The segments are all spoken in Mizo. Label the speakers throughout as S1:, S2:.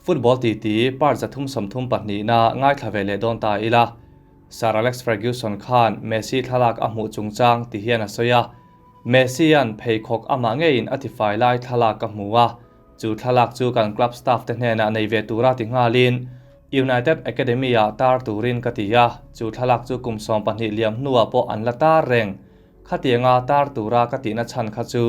S1: Football titi part 332 na ngaithla ve leh dawn ta ila. Sir Alex Ferguson khan Messi thlalak a hmuh chungchang ti hian a sawi a, Messi-a'n pheikhawk amah ngeiin a tifai lai thlalak ka hmu a, chu thlalak chu kan club staff te hnenah nei ve tura ti nghalin United Academy-ah tar turin ka ti a, chu thlalak chu kum 12 liam hnuah pawh an la tar reng. Khatianga tar tura ka tihna chhan kha chu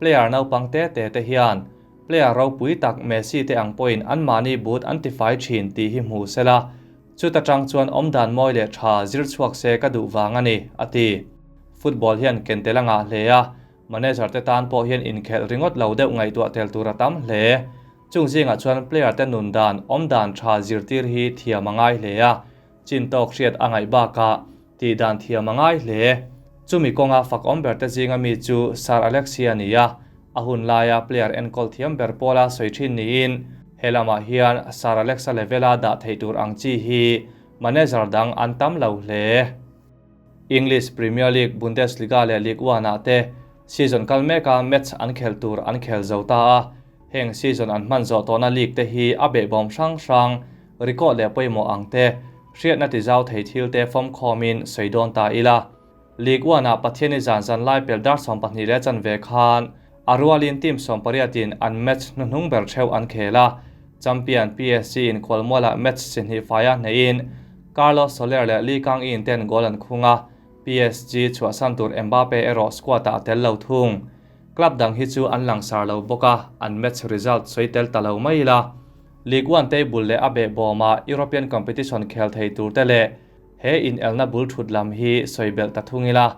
S1: player naupang te te te hian player ropui tak Messi te ang pawhin anmahni boot an tifai thin tih hi hmu sela, chuta tang chuan awmdan mawi leh tha zir chhuak se ka duh vang a ni, a ti. Football hian ken tel a ngah hle a, manager te tan pawh hian inkhelh ringawt lo deuh ngaihtuah tel tur a tam hle. Chung zingah chuan player te nun dan, awmdan tha zirtir hi thiam a ngai hle a, chin tawk hriat a ngaih bakah tih dan thiam a ngai hle. Chumi kawnga fak awm ber te zinga mi chu Sir Alex hi a ni a, a hun laia player enkawl thiam ber pawla sawi thin niin he lamah hian Sir Alex-a level-a dah theih tur ang chi hi manager dang an tam lo hle. English Premier League, Bundesliga leh Ligue 1-ah te season kal meka match an khel tur an khel zo ta a, heng season an hman zawh tawhna league te hi a behbawm hrang hrang, record leh pawimawh ang te, hriatna tizau thei thil te fawmkhawmin sawi dawn ta ila. League 1-ah Pathiani zan zan lai pel dar 12 leh chanve khan a rualin team 18-in an match hnuhnung ber theuh an khel a, champion PSG in khualmualah match chi hnih faia hneihin Carlos Soler leh Lee Kang-in ten goal an khung a, PSG chhuahsan tur Mbappe erawh squad-ah a tel lo thung. Club dang hi chu an langsar lo bawk a, an match result sawi tel ta lo mai ila. League 1 table leh a behbawmah European competition khel thei tur te leh he inelna bul thut lam hi sawi belh ta thung ila.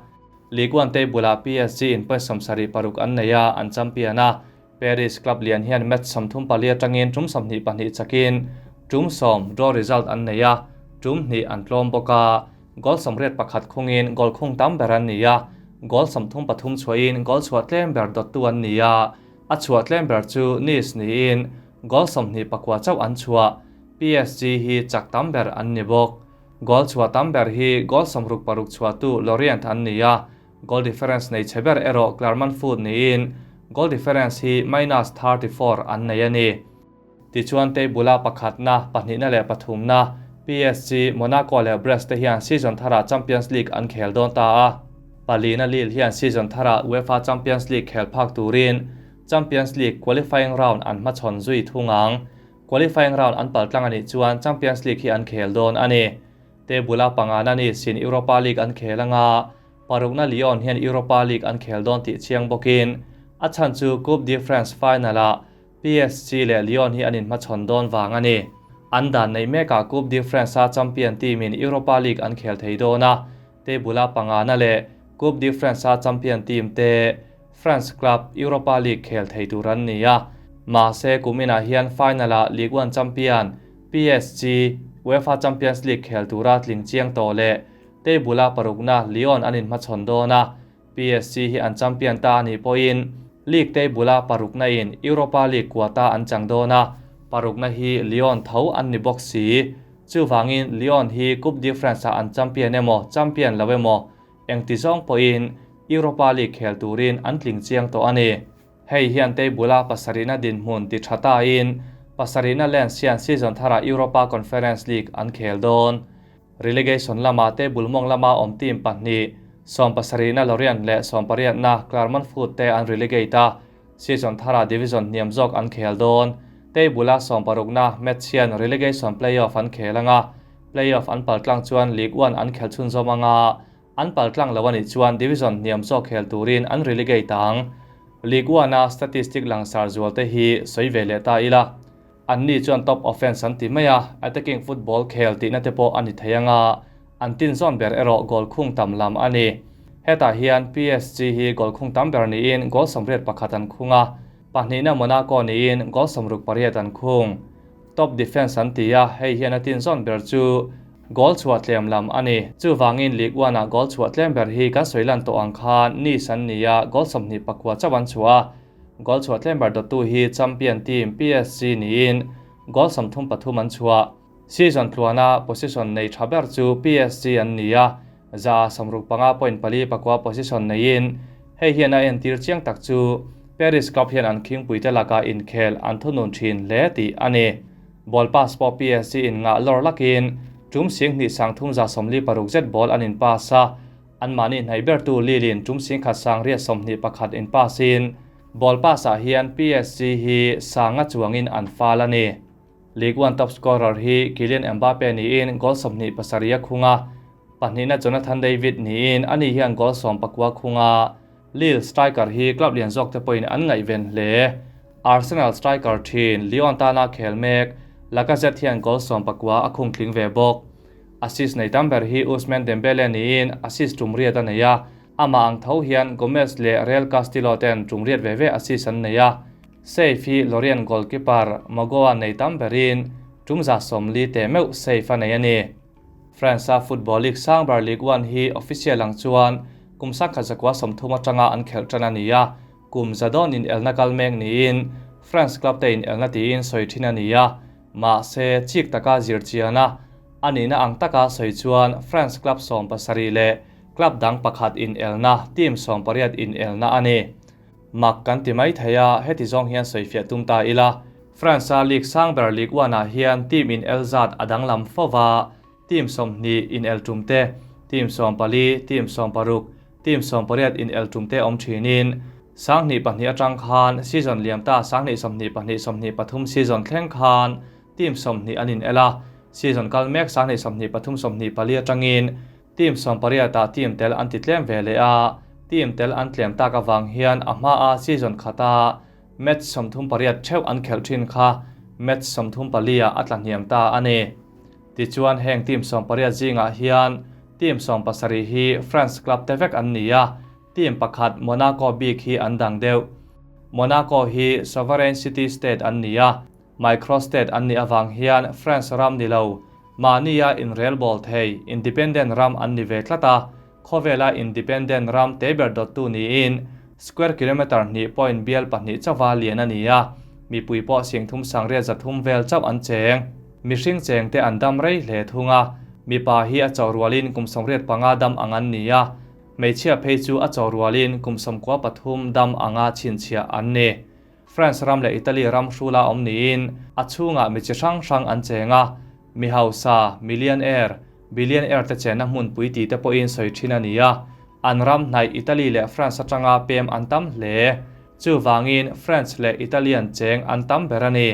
S1: League 1 table-ah PSG in point 76 an nei a, an champion a. Paris club lian hian match 34 atangin tum 22 chakin tum 10 draw result an nei a, tum hnih an tlawm bawk a. Goal 81 khungin goal khung tam ber an ni a, goal 33 chhuahin goal chhuah tlem ber dawttu an ni a, a chhuah tlem ber chu Nice niin goal 29 chauh an chhuah. PSG hi chak tam ber an ni bawk. Goal chhuah tam ber hi goal 66 chhuahtu Lorient an ni a, goal difference nei che ber erawh Clermont Foot niin goal difference hi minus 34 an nei a ni. Tichuan table-a pakhatna, pahnihna leh pathumna PSG, Monaco leh Brest te hian season tharah Champions League an khel dawn ta a. Palina Lille hian season tharah UEFA Champions League khel phak turin Champions League qualifying round an hmachhawn zui thung ang. Qualifying round an paltlang a nih chuan Champions League hi an khel dawn a ni. Table-a pangana ni sin Europa League an khel anga, parukna Lyon hian Europa League an khel dawn tih chiang bawkin a chhan chu Coupe de France final-ah PSG leh Lyon hi an inhmachhawn dawn vang a ni. An dan nei mekah Coupe de France-a champion team-in Europa League an khel thei dawn a, table-a pangana leh Coupe de France-a champion team te France club Europa League khel thei tur an ni a. Mahse kuminah hian final-ah Ligue 1 champion PSG, UEFA Champions League khel tura tling chiang tawh leh table-a parukna Lyon an inhmachhawn dawn a, PSG hi an champion ta a nih pawhin league table-a parukna in Europa League quota an chang dawn a, parukna hi Lyon tho an ni bawk si. Chuvangin Lyon hi Coupe de France-ah an champion emaw champion lo emaw engti zawng pawhin Europa League khel turin an tling chiang tawh a ni. Hei hian table-a pasarihna dinhmun ti tha tain pasarihna Lens hian season tharah Europa Conference League an khel dawn. Relegation lama table mawng lama awm team pahnih, 17na Lorient leh 18na Clermont Foot te an relegate a, season tharah division hniam zawk an khel dawn. Table-a 16na Metz hian relegation play-off an khel anga, play-off an paltlang chuan Ligue 1 an khel chhunzawm anga, an paltlang lo a nih chuan division hniam zawk khel turin an relegate ang. Ligue 1-a statistic langsar zual te hi sawi ve leh ta ila. An ni chuan top offense an ti mai a, attacking football khel tihna te pawh a ni thei anga, an tin zawn ber erawh goal khung tam lam a ni. Hetah hian PSG hi goal khung tam ber niin goal 81 an khung a, pahnihna Monaco niin goal 68 an khung. Top defense an ti a, hei hian a tin zawn ber chu goal chhuah tlem lam a ni. Chuvangin Ligue 1-ah goal chhuah tlem ber hi kan sawi lan tawh ang khan Nice an ni a, goal 29 chauh an chhuah a, goal chhuah tlem ber dawttu hi champion team PSG niin goal 33 an chhuah. Season tluana position nei tha ber chu PSG an ni a, 65.4 position neiin hei hian a entir chiang tak chu Paris club hian an khingpui te laka inkhel an thunun thin hle tih a ni. Ball pass pawh PSG in ngah lawr lakin tum 10 346 zet ball an in pass a, anmahni hnaih bertu Lille in tum 1,821 in pass in ball pass ah hian PSG hi sanga chuangin an fal a ni. Ligue 1 top scorer hi Kylian Mbappe niin goal 27 a khung a, pahnihna Jonathan David niin ani hian goal 19 khung a. Lille striker hi club lian zawk te pawhin an ngaihven hle. Arsenal striker thin Lyon tana khel mek Lacazette hian goal 19 a khung tling ve bawk. Assist nei tam ber hi Ousmane Dembele niin assist tum riat a nei a, amah ang tho hian Gomez leh Real Castillo ten tum riat ve ve assist an nei a. Save hi Lorient goalkeeper Magoa nei tam berin tum 40 teh meuh save a nei a ni. France-a football league sang ber Ligue 1 hi official ang chuan kum 1930 atanga an khelh tan a ni a, kum za dawn inelna kal mek niin France club te inelna tiin sawi thin a ni a, mahse chik taka zir chian a, a nihna ang taka sawi chuan France club 17 leh club dang pakhat inelna team 18 inelna a ni. Mak kan ti mai thei a, heti zawng hian sawi fiah tum ta ila. France-a league sang ber Ligue 1-ah hian team in el zat a danglam fo va, team 20 in el tum te, team 14, team 16, team 18 in el tum te awm thinin, 2002 atang khan season liam ta 2022 23 season thleng khan team 20 an in el a, season kal mek 2023 24 atangin team 18 ah team tel an ti tlem ve leh a, team tel an tlem tak awang hian a hma a season khata match 38 theuh an khelh thin kha match 34 ah a tla hniam ta a ni. Tichuan heng team 18 zingah hian team 17 hi France club te vek an ni a, team pakhat Monaco bik hi an dang deuh. Monaco hi sovereign city state an ni a, microstate an ni awang hian France ram ni lo, mahnia inrel ball thei independent ram an ni ve tlat a, khawvela independent ram te ber dawttu niin square kilometer hnih point bial pahnih chawa lian a ni a, mipui pawh 33,300 vel chauh an cheng. Mihring cheng te an dam rei hle thung a, mipa hi a chaw rualin kum 85 dam ang an ni a, hmeichhia phei chu a chaw rualin kum 93 dam anga chhinchhiah an ni. France ram leh Italy ram hrula awm niin a chhungah mi chi hrang hrang an cheng a, mi hausa, millionaire, billionaire te chenna hmunpui ti te pawhin sawi thin a ni a, an ram hnaih Italy leh France atanga pem an tam hle. Chuvangin French leh Italian cheng an tam ber a ni.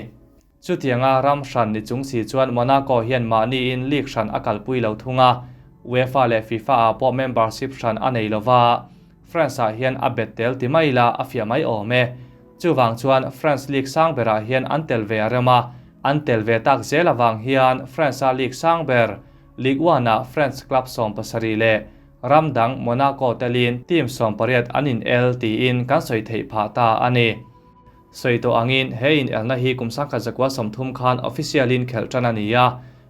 S1: Chutianga ram hran ni chung si chuan Monaco hian mahniin league hran a kalpui lo thung a, UEFA leh FIFA ah pawh membership hran a nei lova, France ah hian a bet tel ti mai la a fiah mai awm e. Chuvang chuan France league sang berah hian an tel ve a rem a, an tel ve tak zel awang hian France-a league sang ber Ligue 1 ah French club 17 leh ram dang Monaco telin team 18 an in el tiin kan sawi theih phah ta a ni. Sawi tawh angin he in elna hi kum 1930 khan official in khelh tan a ni a,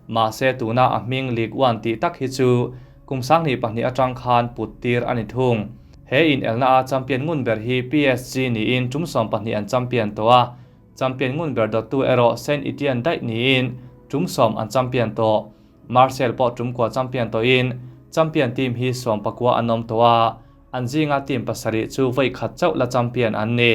S1: mahse tuna a hming Ligue 1 tih tak hi chu kum 2002 atang khan put tir a ni thung. He in elna a champion ngun ber hi PSG niin tum 12 an champion tawh a, champion ngun ber dawttu erawh Saint Etienne daih niin tum 10 an champion tawh. Marseille pawh tum kua champion tawhin champion team hi 19 an awm tawh a, an zinga team pasarih chu voi khat chauh la champion an ni.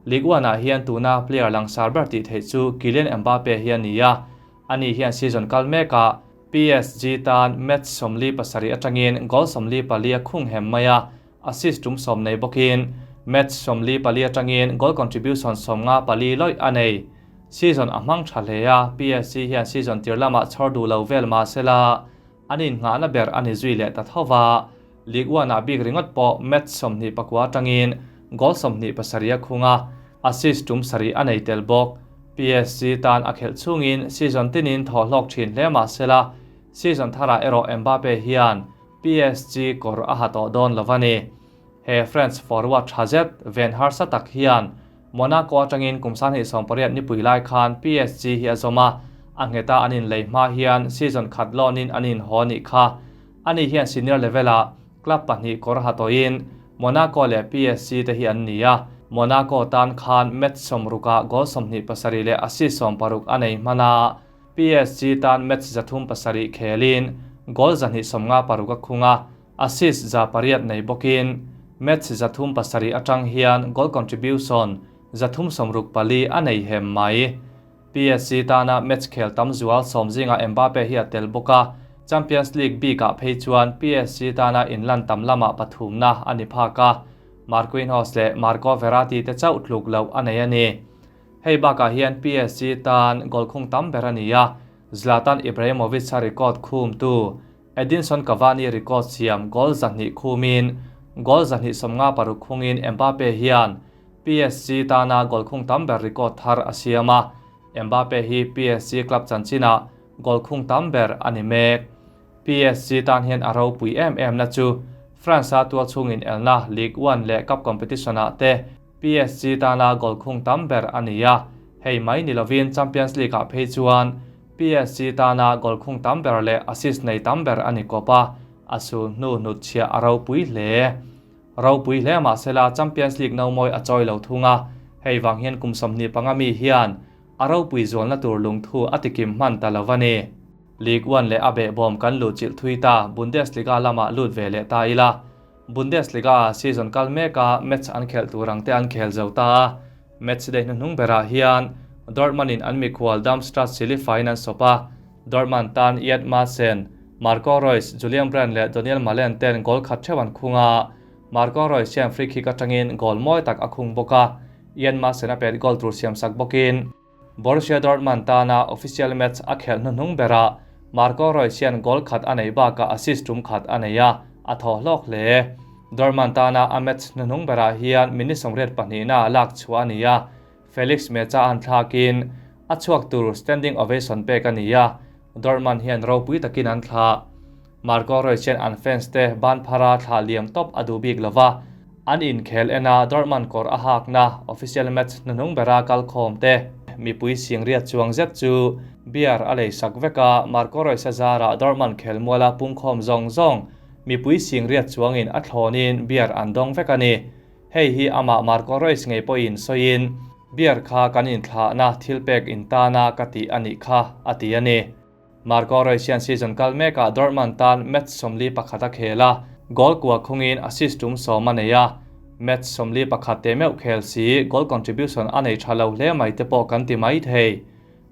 S1: Ligue 1 ah hian tuna player langsar ber tih theih chu Kylian Mbappe hi a ni a, ani hian season kal mekah PSG tan match 47 atangin goal 44 a khung hem mai a, assist tum 10 nei bawkin match 44 atangin goal contribution 54 lawih a nei. Season a hmang tha hle a, PSG hian season tir lamah chhawr duh lo vel ma sela anin nghahna ber ani zui leh ta thova. Ligue 1 ah bik ringawt pawh match 29 atangin goal 27 a khung a, assist tum sarih a nei tel bawk. PSG tan a khelh chungin season tinin thaw hlawk thin hle ma sela, season tharah erawh Mbappe hian PSG kawr a ha tawh dawn lo a ni. He French forward tha zet ven harsa tak hian Monaco atangin kum 2018 nipui lai khan PSG hi a zawm a, a ngheta an in lei hma hian season khat loan-in an in haw ni kha. Ani hian senior level-ah club pahnih kawr ha tawhin Monaco leh PSG te hi an ni a, Monaco tan khan match 60 goal 27 leh assist 60 a nei hman a, PSG tan match 307 khelin goal 256 a khung a, assist 108 nei bawkin match 307 atang hian goal contribution 364 a nei hem mai. PSG tana match khel tam zual sawm zingah Mbappe hi a tel bawk a, Champions League bikah phei chuan PSG tana inlan tam lamah pathumna a ni phak a, Marquinhos leh Marco Verratti te chauh tluk loh a nei a ni. Hei bakah hian PSG tan goal khung tam ber a ni a, Zlatan Ibrahimovic-a record khumtu Edinson Cavani record siam goal 200 khumin goal 256 khungin Mbappe hian PSG tana goal khung tam ber record thar a siam a, Mbappe hi PSG club chanchinah goal khung tam ber a ni mek. PSG tan hian a ropui em em na chu France-a tual chhungin elna Ligue 1 leh Cup competition-ah te PSG tana goal khung tam ber a ni a, hei mai ni lovin Champions League-ah phei chuan PSG tana goal khung tam ber leh assist nei tam ber a ni kawp a, a sul hnu hnut chhiah a ropui hle. Ropui hle mahsela Champions League no mawi a chawi lo thung a, hei vang hian kum 25 mi hian a ropui zualna tur lungthu a tikim hman ta lo a ni. League One leh a behbawm kan luh chilh thui ta, Bundesliga lamah lut ve leh ta ila. Bundesliga season kal meka match an khelh tur ang te an khel zo ta a, match day hnuhnung berah hian Dortmund in an mikhual Darmstadt silifaiin an sawp a, Dortmund tan Ian Maatsen, Marco Reus, Julian Brandt leh Donyell Malen ten goal khat theuh an khung a, Marco Reus hian free kick atangin goal mawi tak a khung bawk a, Ian Maatsen a pet goal tur siamsak bawkin. Borussia Dortmund tana official match a khelh hnuhnung berah Marco Reus hian goal khat a neih bakah assist tum khat a nei a, a thaw hlawk hle. Dortmund tana a match hnuhnung berah hian minute 82 a lak chhuah a ni a, Felix Mecha an thlakin a chhuak tur standing ovation pek a ni a, Dortmund hian ropui takin an thlah. Marco Reus hian an fans te ban phara thlah liam tawp a duh bik lova, an inkhel en a Dortmund kawr a hakna official match hnuhnung bera kalkhawm te mipui singriat chuang zet chu beer a lei sak vek a, Marco Reus a zarah Dortmund khelmuala pungkhawm zawng zawng mipui singriat chuangin a thlawnin beer an dawng vek a ni. Hei hi amah Marco Reus ngei pawhin sawiin, Beer kha kan inthlahna thil pek intana ka tih a nih kha, a ti a ni. Marco Reus hian season kal mekah Dortmund tan match 41 a khel a, goal kua khungin assist tum 10 a nei a. Match 41 te meuh khel si goal contribution a nei tha lo hle mai te pawh kan ti mai thei.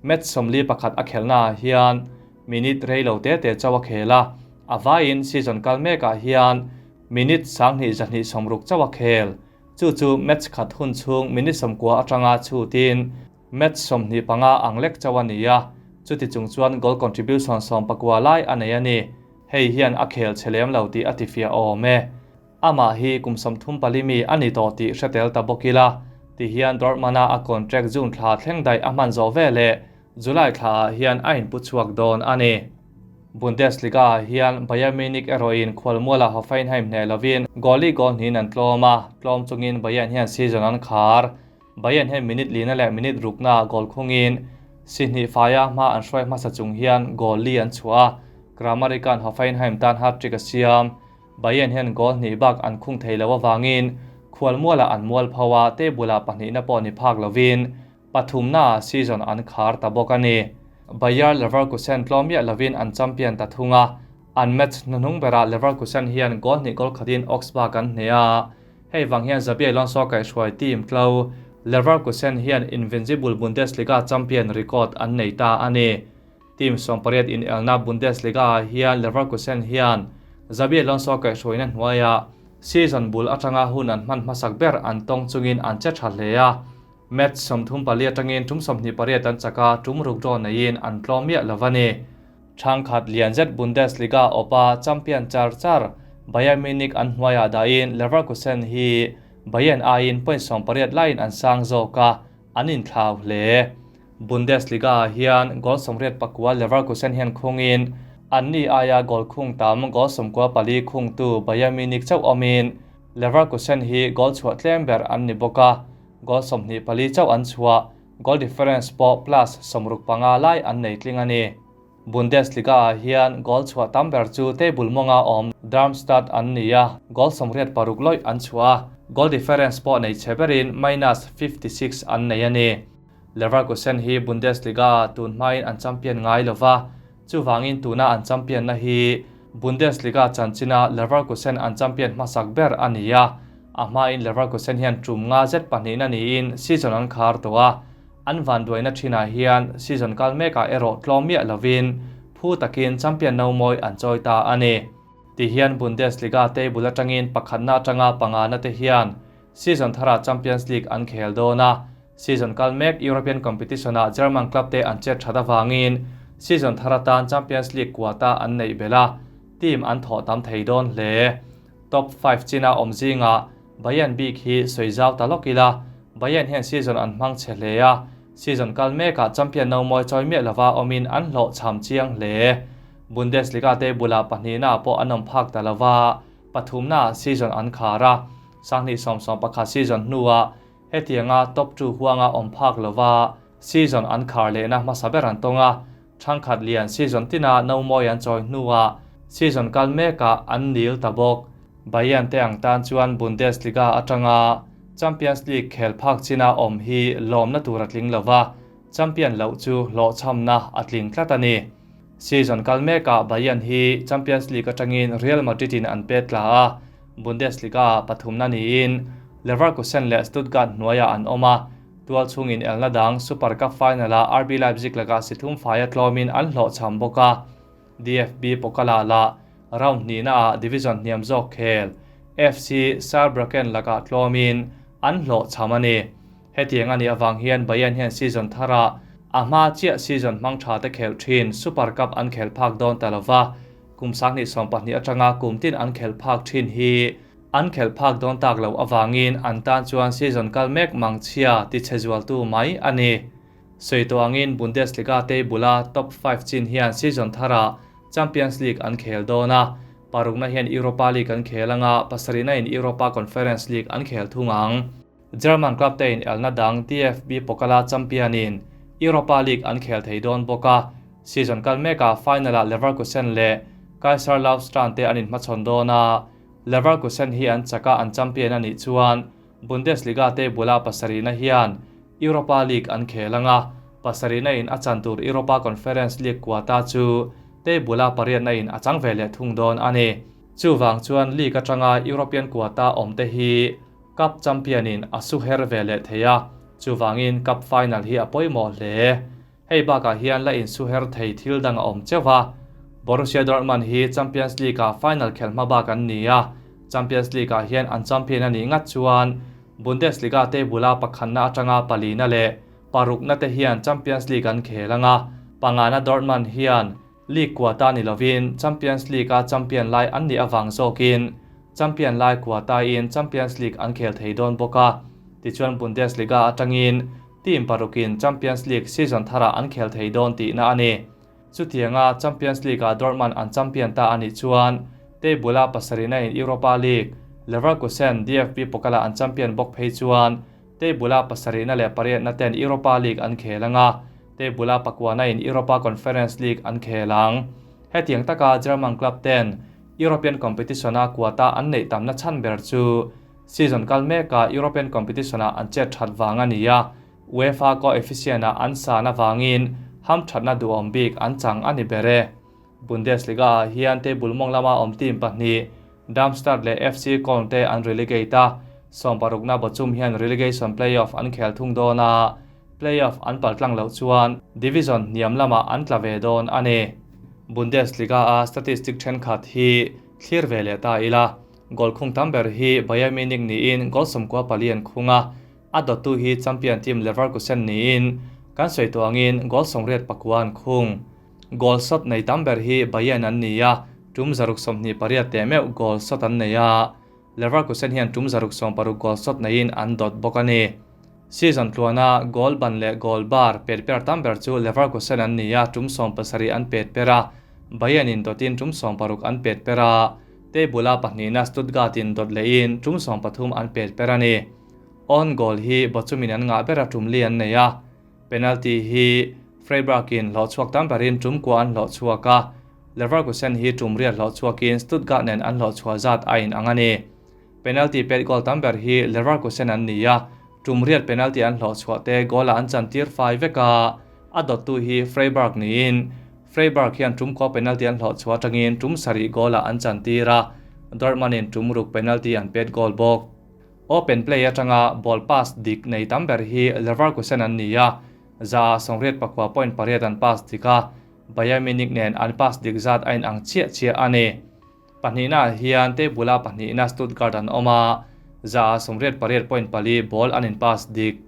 S1: Match 41 a khelhnaah hian minute rei lo te te chauh a khel a, a vaiin season kal mekah hian minute 2260 chauh a khel. Chu chu match khat hun chhung minute 90 atanga chhutin match 25 ang lek chauh a ni a, chuti chung chuan goal contribution 19 lai a nei a ni. Hei hian a khel che lem lo tih a ti fiah awm e. Amah hi kum 34 mi a ni tawh tih hretel ta bawk ila, ti hian Dortmund-a a contract June thla thleng daih a hman zawh ve leh July thlaah hian a inpu chhuak dawn a ni. Bundesliga-ah hian Bayern Munich erawhin khualmualah Hoffenheim hneh lovin goal-i goal hnihin an tlawm a, tlawm chungin Bayern hian season an khar. Bayern hian minute lina leh minute ruknaah goal khungin si hnih faia hma an hruai hmasa chung hian goal li an chhuah a, Kramarikan Hoffenheim tan hat-trick a siam. Bayern hian goal hnih bak an khung thei lo avangin khualmualah an mual pho a, table-ah pahnihna pawh ni phak lovin pathumnaah season an khar ta bawk a ni. Bayer Leverkusen tlawm miah lovin an champion ta thung a, an match hnuhnung berah Leverkusen hian goal hnih goal khatin Augsburg an hneh a, hei vang hian Xabi Alonso kaihhruai team tlo Leverkusen hian invincible Bundesliga champion record an nei ta a ni. Team 18 inelna Bundesliga-ah hian Leverkusen hian Xabi Alonso kaihhruaina hnuaiah season bul atanga hun an hman hmasak ber an tawng chungin an che tha hle a, match 34 atangin tum 28 an chak a, tum ruk draw neiin an tlawm miah lo a ni. Thangkhat lian zet Bundesliga awpa champion char char Bayern Munich an hnuaiah dahin Leverkusen hi Bayern aiin point 18 laiin an sang zawk a, an inthlau hle. Bundesliga-ah hian goal 89 Leverkusen hian khungin anni aia goal khung tam goal 94 khungtu Bayern Munich chauh awmin Leverkusen hi goal chhuah tlem ber an ni bawk a, goal 24 chauh an chhuah, goal difference pawh plus 65 lai an nei tling a ni. Bundesliga-ah hian goal chhuah tam ber chu table mawnga awm Darmstadt an ni a, goal 86 lawih an chhuah a, goal difference pawh nei che berin minus 56 an nei a ni. Leverkusen hi Bundesliga-ah tun hmain an champion ngai lova, chuvangin tuna an champion na hi Bundesliga chanchina Leverkusen an champion hmasak ber a ni a, a hmain Leverkusen hian tum nga zet pahnihna niin season an khar tawh a. An vanduaina thinah hian season kal mekah erawh tlawm miah lovin phu takin champion nomawi an chawi ta a ni. Tihian Bundesliga table atangin pakhatna atanga pangana te hian season tharah Champions League an khel dawn a, season kal mek European competition-ah German club te an chet that avangin season thar atan Champions League quota an neih belh a, team an thawh tam thei dawn hle. Top 5 china awm zingah Bayern bik hi sawi zau ta lawk ila, Bayern hian season an hmang chhe hle a, season kal mekah champion nomawi chawi miah lova awmin an hlawhchham chiang hle. Bundesliga table-ah pahnihnaah pawh an awm phak ta lova, pathumnaah season an khar a, 2011 season hnuah hetianga top 2 huanga awm phak lova season an khar lehna hmasa ber an tawng a, thangkhat lian season tina nomawi an chawi hnuah season kal mekah an nil ta bawk. Bayern te ang tan chuan Bundesliga atanga Champions League khel phak china awm hi lawmna tur a tling lova, champion loh chu hlawhchhamna a tling tlat a ni. Season kal mekah Bayern hi Champions League atangin Real Madrid in an pet tla a, Bundesliga-ah pathumna niin Leverkusen leh Stuttgart hnuaiah an awm a, tual chhungin elna dang Super Cup final-ah RB Leipzig lakah si thum faia tlawmin an hlawhchham bawk a. DFB Pokal-ah lah round hnihnaah division hniam zawk khel FC Saarbrücken lakah tlawmin an hlawhchham a ni. Hetiang a nih avang hian Bayern hian season tharah a hma chiah season hmang tha te khelh thin Super Cup an khelh phak dawn ta lova, kum 2020 atanga kum tin an khelh phak thin hi an khelh phak dawn tak loh avangin an tan chuan season kal mek mangchhia tichhe zualtu mai a ni. Sawi tawh angin Bundesliga table-a top 5 chin hian season tharah Champions League an khel dawn a, parukna hian Europa League an khel anga pasarihna in Europa Conference League an khel thung ang. German club te in elna dang DFB Pokal-a champion in Europa League an khel thei dawn bawk a, season kal mekah final-ah Leverkusen leh Kaiserslautern te an inhmachhawn dawn a, Leverkusen hi an chaka an champion a nih chuan Bundesliga table-a pasarihna hian Europa League an khel anga, pasarihna in a chan tur Europa Conference League quota chu table-a pariatna in a chang ve leh thung dawn a ni. Chuvang chuan league atanga European quota awm te hi Cup champion in a su her ve leh thei a, chuvangin Cup final hi a pawimawh hle. Hei bakah hian la insu her thei thil dang a awm cheuh a. Borussia Dortmund hi Champions League-ah final khelh hma bak an ni a, Champions League-ah hian an champion a nih ngat chuan Bundesliga table-a pakhatna atanga palina leh parukna te hian Champions League an khel ang a, pangana Dortmund hian League quota ni lovin Champions League-a champion lai an nih avang zawkin champion lai quota-in Champions League an khel thei dawn bawk a. Tichuan Bundesliga atangin team parukin Champions League season tharah an khel thei dawn tihna a ni. Chutianga Champions League-ah Dortmund an champion ta a nih chuan table-a pasarihna in Europa League, Leverkusen DFB Pokal-ah an champion bawk phei chuan table-a pasarihna leh pariatna ten Europa League an khel ang a, table-a pakuana in Europa Conference League an khel ang. Hetiang taka German club ten European competition-a quota an neih tamna chhan ber chu season kal mekah European competition-ah an chet that vang a ni a, UEFA coefficient-ah an san avangin hamthatna duhawm bik an chang a ni ber e. Bundesliga-ah hian table mawng lama awm team pahnih Darmstadt leh FC Köln te an relegate a, 16na Bochum hian relegation play-off an khel thung dawn a, play-off an paltlang loh chuan division hniam lamah an tla ve dawn a ni. Bundesliga-a statistic thenkhat hi thlir ve leh ta ila, goal khung tam ber hi Bayern Munich niin goal 94 an khung a, a dawttu hi champion team Leverkusen niin kan sawi tawh angin goal 84 an khung. Goal shot nei tam ber hi Bayern an ni a, tum 128 teh meuh goal shot an nei a, Leverkusen hian tum 160 goal shot neiin an dawt bawk a ni. Season tluana goal ban leh goal bar pet per tam ber chu Leverkusen an ni a, tum 70 an pet per a, Bayern in dawtin tum 60 an pet per a, table-a pahnihna Stuttgart in dawt lehin tum 13 an pet per a ni. Own goal hi Bochumin an ngah ber a tum li an nei a, penalty hi Freiburg-in hlawhchhuak tam berin tum kua an hlawhchhuak a, Leverkusen hi tum riat hlawhchhuakin Stuttgart nen an hlawhchhuah zat a inang a ni. Penalty pet goal tam ber hi Leverkusen an ni a, tum riat penalty an hlawhchhuah te goal-ah an chantir fai vek a, a dawttu hi Freiburg niin Freiburg hian tum kua penalty an hlawhchhuah atangin tum sarih goal-ah an chantir a, Dortmund-in tum ruk penalty an pet goal bawk. Open play atanga ball pass dik nei tam ber hi Leverkusen an ni a. Za 89.8 an pass dik a, Bayern Munich nen an pass dik zat a inang chiah chiah a ni. Pahnihnaah hian table-a pahnihna Stuttgart an awm a, 88.4 ball an in-pass dik.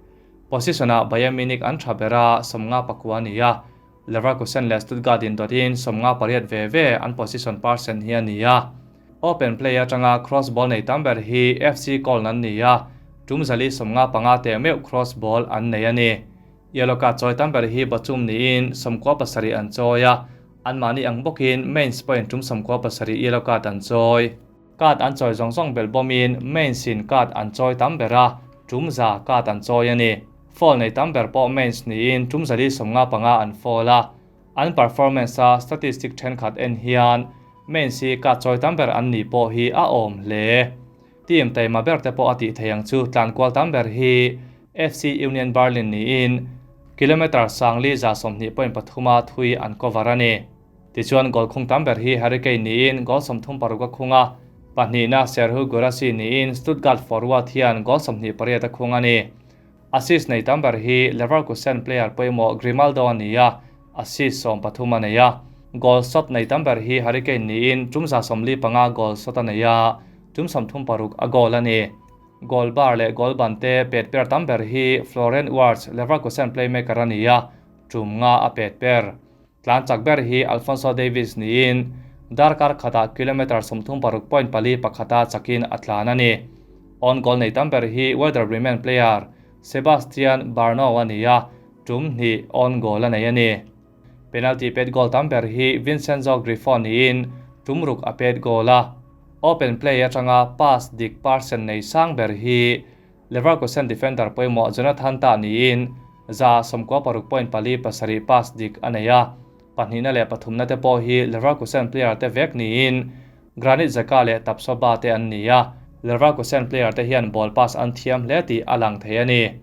S1: Position-ah Bayern Munich an tha ber a, 59 a ni a, Leverkusen leh Stuttgart indawtin 58 ve ve an position percent hi a ni a. Open play atanga cross ball nei tam ber hi FC Köln an ni a, tum 455 teh meuh cross ball an nei a ni. Yellow card chawi tam ber hi Bochum niin 97 an chawi a, anmahni ang bawkin Mainz pawhin tum 97 yellow card an chawi. Card an chawi zawng zawng belh bawmin Mainz in card an chawi tam ber a, tum za card an chawi a ni. Foul nei tam ber pawh Mainz niin tum 455 an foul a. An performance a statistic thenkhat en hian Mainz hi card chawi tam ber an nih pawh hi a awm hle. Team taima ber te pawh a tih theih ang chu tlankual tam ber hi FC Union Berlin niin kilometre 1120.3 a thui an cover a ni. Tichuan goal khung tam ber hi Harry Kane niin goal 36 a khung a, pahnihna Serhou Guirassy niin Stuttgart forward hian goal 28 a khung a ni. Assist nei tam ber hi Leverkusen player pawimawh Grimaldo a ni a, assist 13 a nei a. Goal shot nei tam ber hi Harry Kane niin tum 145 goal shot a nei a, tum 36 a goal a ni. Goal bar leh goal ban te pet per tam ber hi Florian Wirtz, Leverkusen playmaker a ni a, tum nga a pet per. Tlan chak ber hi Alphonso Davies niin darkar khatah kilometre 36.41 a chakin a tlan a ni. On goal nei tam ber hi Werder Bremen player Sebastian Barnow a ni a, tum hnih on goal a nei a ni. Penalty pet goal tam ber hi Vincenzo Grifo niin tum ruk a pet goal a. Open play atanga pass dik percent nei sang ber hi Leverkusen defender pawimawh Jonathan Tah niin 96.47 pass dik a nei a. Pahnihna leh pathumna te pawh hi Leverkusen player te vek niin Granit Xhaka leh Tapsoba te an ni a. Leverkusen player te hian ball pass an thiam hle tih a lang thei a ni.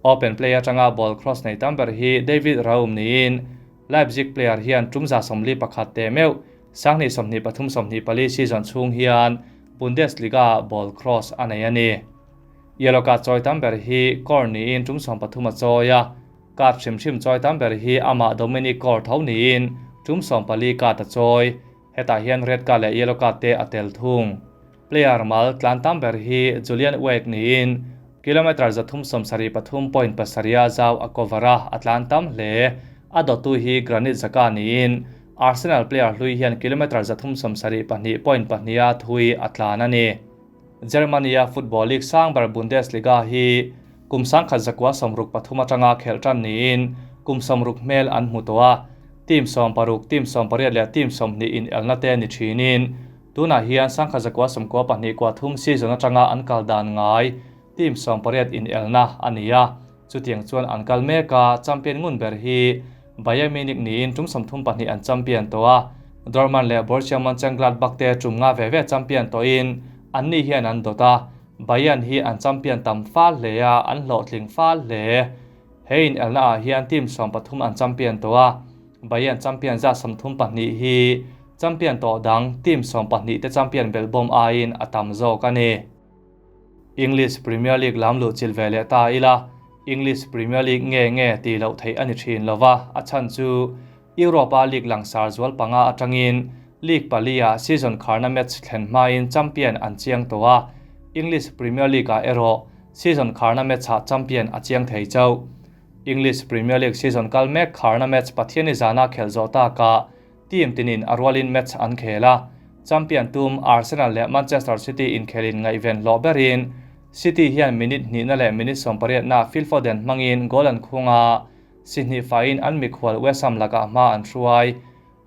S1: Open play atanga ball cross nei tam ber hi David Raum niin Leipzig player hian tum 41 te meuh 2023 24 season chhung hian Bundesliga ball cross a nei a ni. Yellow card chawi tam ber hi Kor niin tum 13 a chawi a, card hrim hrim chawi tam ber hi amah Dominic Kor tho niin tum 14 card a chawi. Hetah hian red card leh yellow card te a tel thung. Player mal tlan tam ber hi Julian Weigl niin kilometre 373.7 a zau a cover a, a tlan tam hle. A dawttu hi Granit Xhaka niin Arsenal player hlui hian kilometre 372.2 a thui a tlan a ni. Germany-a football league sang ber Bundesliga hi kum 1963 atanga khelh tan niin kum 60 hmel an hmu tawh a. Team 16, team 18 leh team 20 in elna te ni thinin tunah hian 1992 season atanga an kal dan ngai team 18 in elna a ni a. Chutiang chuan an kal mek a, champion ngun ber hi Bayern Munich niin tum 32 an champion tawh a. Dortmund leh Borussia Mönchengladbach te tum nga ve ve champion tawhin an ni hian an dawt a. Bayern hi an champion tam fal hle a, an hlawhtling fal hle. He in elna ah hian team 13 an champion tawh a. Bayern champion za 32 hi champion tawh dang team 12 te champion belbawm aiin a tam zawk a ni. English Premier League lam luh chil ve leh ta ila, English Premier League nge nge tih loh theih a ni thin lova, a chhan chu Europa League langsar zual panga atangin League pali ah season kharna match thlen hmain champion an chiang tawh a, English Premier League ah erawh season kharna match ah champion a chiang thei chauh. English Premier League season kal mek kharna match Pathiani zana khelh zawh takah team tinin a rualin match an khel a. Champion tum Arsenal leh Manchester City inkhelin ngaihven hlawh berin City hian minute hnihna leh minute 18 na Phil Foden hmangin goal an khung a, si hnih faiin an mikhual West Ham lakah hma an hruai.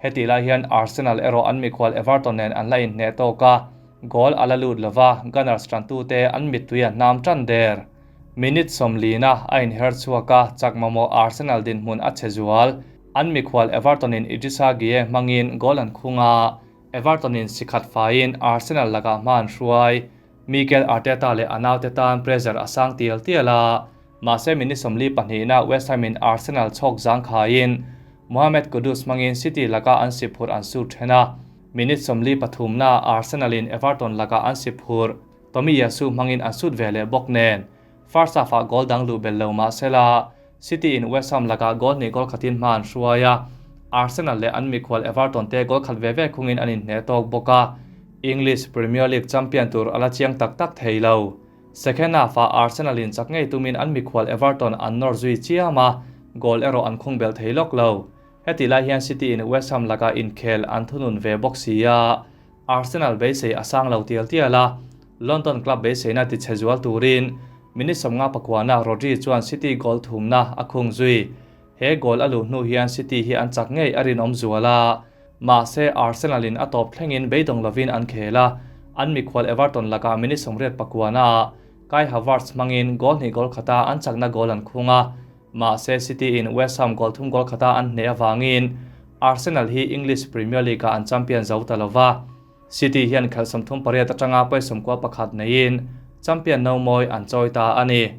S1: Heti lai hian Arsenal erawh an mikhual Everton nen an la inhneh tawk a, goal a la lut lova, Gunners tantute an mittui a hnam tan der. Minute 40 a inher chhuak a, chak mamawh Arsenal dinhmun a che zual. An mikhual Everton in Idrissa Gueye hmangin goal an khung a, Everton in sikhat faiin Arsenal lakah hma an hruai. Mikel Arteta leh a naute tan pressure a sang tial tial a, mahse minute 42 na West Ham in Arsenal chhawk zang khaiin Mohamed Kudus hmangin City lakah an si phurh an sut then a. Minute 43 na Arsenal in Everton lakah an si phurh Tomiyasu hmangin an sut ve leh bawk nen. First half ah goal dang luh bel lo mahsela. City in West Ham lakah goal hnih goal khatin hma an hruai a, Arsenal leh an mikhual Everton te goal khat ve ve khungin an inhneh tawk bawk a, English Premier League champion tur a la chiang tak tak thei lo. Second half-ah Arsenal in chak ngei tumin an mikhual Everton an nawr zui chiam a, goal erawh an khung belh thei lawk lo. Hetih lai hian City in West Ham lakah inkhel an thunun ve bawk si a, Arsenal beisei a sang lo tial tial a, London club beiseina tichhe zual turin minute 50 pakuana Rodri chuan City goal thumna a khung zui. He goal a luh hnu hian City hi an chak ngei a rinawm zual a, mahse Arsenal in a tawp thlengin beidawng lovin an khel a, an mikhual Everton lakah minute 80 pakuana Kai Havertz hmangin goal hnih goal khata an chakna goal an khung a, mahse City in West Ham goal thum goal khata an hneh avangin Arsenal hi English Premier League ah an champion zo ta lova. City hian khelh 38 atanga pawi 91 neiin champion no mawi an chawi ta a ni.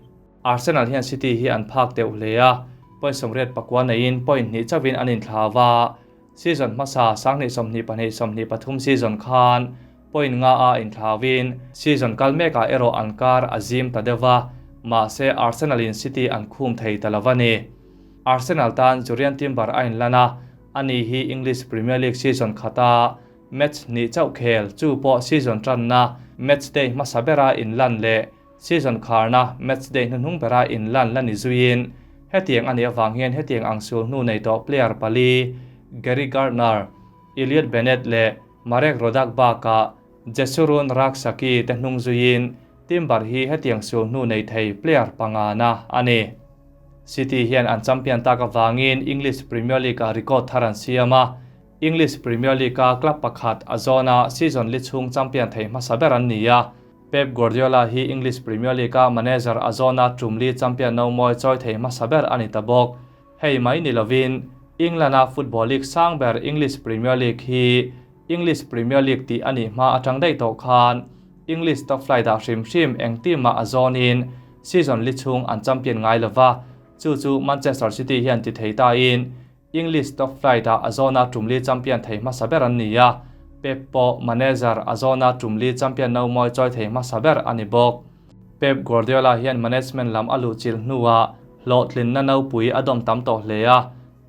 S1: Arsenal hian City hi an phak deuh hle a, pawi 89 neiin point hnih chauhin an inthlau a. Season hmasa 2022 23 season khan point nga a inthlauin season kal mekah erawh an kar a zim ta deuh a, mahse Arsenal in City an khum thei ta lo a ni. Arsenal tan Jurrien Timber a inlan a, ani hi English Premier League season khata match hnih chauh khel, chu pawh season tanna match day hmasa bera inlan leh season kharna match day hnuhnung bera inlan la ni zuiin hetiang a nih avang hian hetiang ang sul hnu nei tawh player pali Gary Gardner, Elliot Bennett leh Marek Rodak bakah Jesurun Rak-Saki te hnung zuiin Timber hi hetiang sul hnu nei thei player pangana a ni. City hian an champion tak avangin English Premier League-ah record thar an siam a, English Premier League-a club pakhat a zawna season li chhung champion thei hmasa ber an ni a, Pep Guardiola hi English Premier League-a manager a zawna tum li champion no mawi chawi thei hmasa ber a ni ta bawk. Hei mai ni lovin, England-a football league sang ber English Premier League hi English Premier League tih a nih hma atang daih tawh khan English top flight ah hrim hrim eng team mah a zawnin season li chhung an champion ngai lova, chu chu Manchester City hian ti thei tain English top flight ah a zawna tum li champion thei hmasa ber an ni a, Pep pawh manager a zawna tum li champion no mawi chawi thei hmasa ber a ni bawk. Pep Guardiola hian management lam a luhchilh hnuah hlawhtlinna nopui a dawm tam tawh hle a,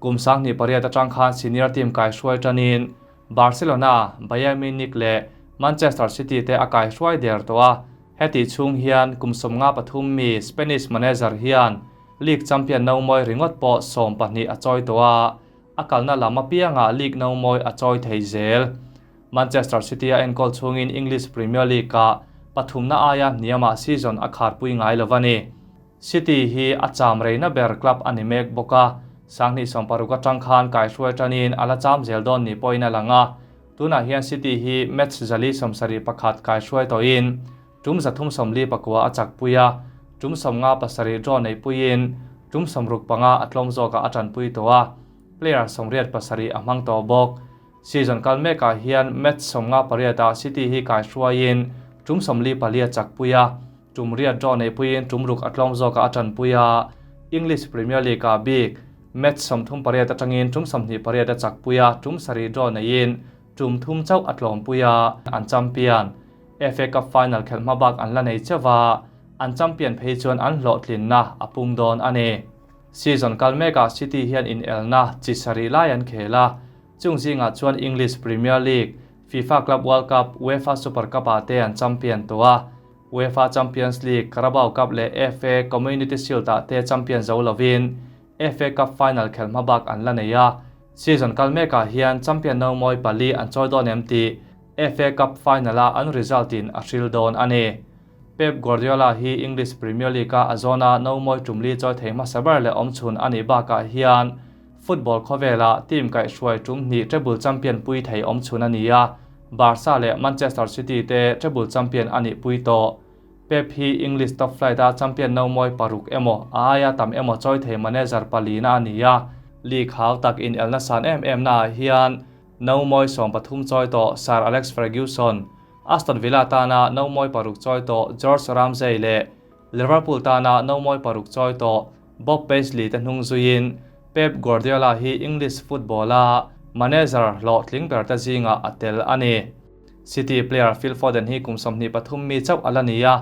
S1: kum 2008 atang khan senior team kaihruai tanin Barcelona, Bayern Munich leh Manchester City te a kaihruai der tawh a, hetih chhung hian kum 53 mi Spanish manager hian league champion no mawi ringawt pawh 12 a chawi tawh a, a kalna lam apiangah league no mawi a chawi thei zel. Manchester City a enkawl chhungin English Premier League-ah pathumna aia hniamah season a kharpui ngai lo a ni. City hi a cham reina ber club a ni mek bawk a, 2016 atang khan kaihruai tanin a la cham zel dawn ni pawhin a lang a. Tunah hian City hi match 471 kaihruai tawhin tum 349 a chakpui a, tum 57 draw neihpuiin tum 65 a tlawm zawkah a tanpui tawh a, player 87 a hmang tawh bawk. Season kal mekah hian match 58 ah City hi kaihruaiin tum 44 a chakpui a, tum riat draw neihpuiin tum ruk a tlawm zawkah a tanpui a, English Premier League-ah bik match 38 atangin tum 28 a chakpui a, tum sarih draw neiin tum thum chauh a tlawmpui a, an champion. FA Cup final khelh hma bak an la nei chauh a, an champion phei chuan an hlawhtlinna a pung dawn a ni. Season kal mekah City hian inelna chi sarih lai an khel a, chung zingah chuan English Premier League, FIFA Club World Cup, UEFA Super Cup-ah te an champion tawh a, UEFA Champions League, Carabao Cup leh FA Community Shield-ah te champion zo lovin FA Cup final khelh hma bak an la nei a, season kal mekah hian champion no mawi pali an chawi dawn em tih FA Cup final-a an result-in a hril dawn a ni. Pep Guardiola hi English Premier League-a a zawna no mawi tum li chawi thei hmasa ber leh awmchhun a nih bakah hian football khawvela team kaihhruai tum hnih treble champion pui thei awmchhun a ni a, Barca leh Manchester City te treble champion a nih pui tawh. Pep hi English top flight-a champion no mawi paruk emaw a aia tam emaw chawi thei manager palina a ni a, league hau tak inelna san em em naah hian no mawi 13 chawi tawh Sir Alex Ferguson, Aston Villa tana no mawi paruk chawi tawh George Ramsay leh Liverpool tana no mawi paruk chawi tawh Bob Paisley te hnung zuiin Pep Guardiola hi English football-a manager hlawhtling ber te zingah a tel a ni. City player Phil Foden hi kum 23 mi chauh a la ni a,